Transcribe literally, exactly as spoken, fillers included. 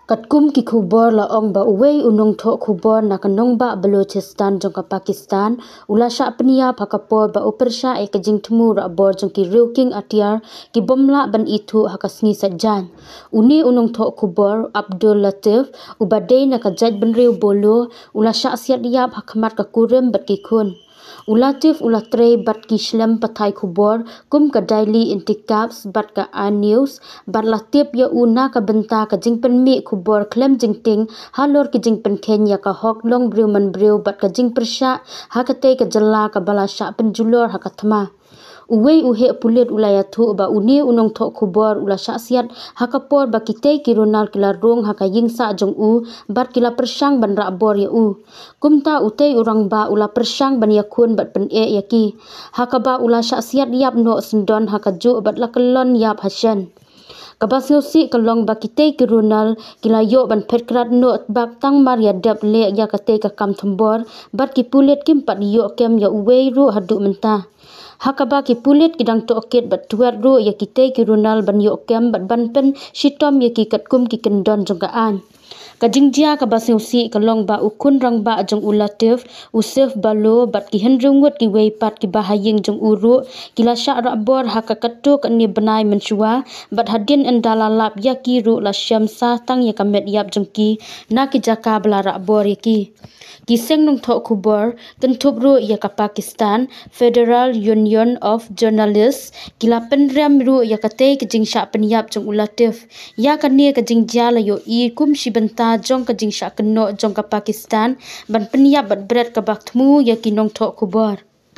Katkum ki khubor la ong ba uwei u nongthoh khubor na ka nongbah Balochistan jong ka Pakistan u la shah pynïap ha ka por ba u pyrshah ïa ka jingthmu rah bor jong ki riew kieng atiar ki bym lah ban ithuh ha ka sngi Saitjaiñ. Une u nongthoh khubor Abdul Latif, uba dei na ka jaitbynriew Bolo, u la shah siat ïap ha khmat ka kurim bad ki khun. U Latif u la trei bad ki shlem pathai khubor kum ka Daily Intikhab bad ka An News, bad la tip ïa u na ka bynta ka jingpynmih khubor khlem jingtieng halor ki jingpynkheiñ ïa ka hok long briew man briew bad ka jingpyrshah ha katei ka jylla kaba la shah pynjulor ha ka thma. Uwei u heh pulit u la ïathuh ba une u nongthoh khubor u la shah siat ha ka por ba kitei ki runar ki la rung ha ka ïing sah jong u bad ki la pyrshang ban rah bor ïa u. Kumta utei u rangbah u la pyrshang ban ïakhun bad pyneh ïa ki, ha kaba u la shah siat ïap noh syndon ha kajuh bad la kyllon ïap ha shen. Kaba sngewsih ka long ba kitei ki runar ki la ïoh ban phet krad noh bak tang mar ïadep leh ïa katei ka kam thombor, bad ki pulit kim pat ïoh kem ïa uwei ruh haduh mynta. Ha kaba ki pulit ki dang tohkit bad twet ruh ïa kitei ki runar ban ïoh kem bad ban pynshitom ïa ki katkum ki kyndon jong ka aiñ. Ka jingjia kaba sngewsih ka long ba u khun rangbah jong u Latif, u Sif Balo, bad ki hynriew ngut kiwei pat kiba ha ïing jong u ruh ki la shah rah bor ha ka katto katne bnai mynshuwa, bad hadien ynda la lap ïa ki ruh la shem sa tang ïa ka met ïap jong ki na ki jaka ba la rah bor ïa ki. Ki seng nongthoh khubor, kynthup ruh ïa ka Pakistan Federal Union of Journalists, ki la pynrem ruh ïa katei ka jingshah pynïap jong u Latif. Ïa kane ka jingjia la ïohi kum shi bynta jong ka jingshah kynnoh jong ka Pakistan ban pynïap bad bret kaba thmu ïa ki nongthoh khubor.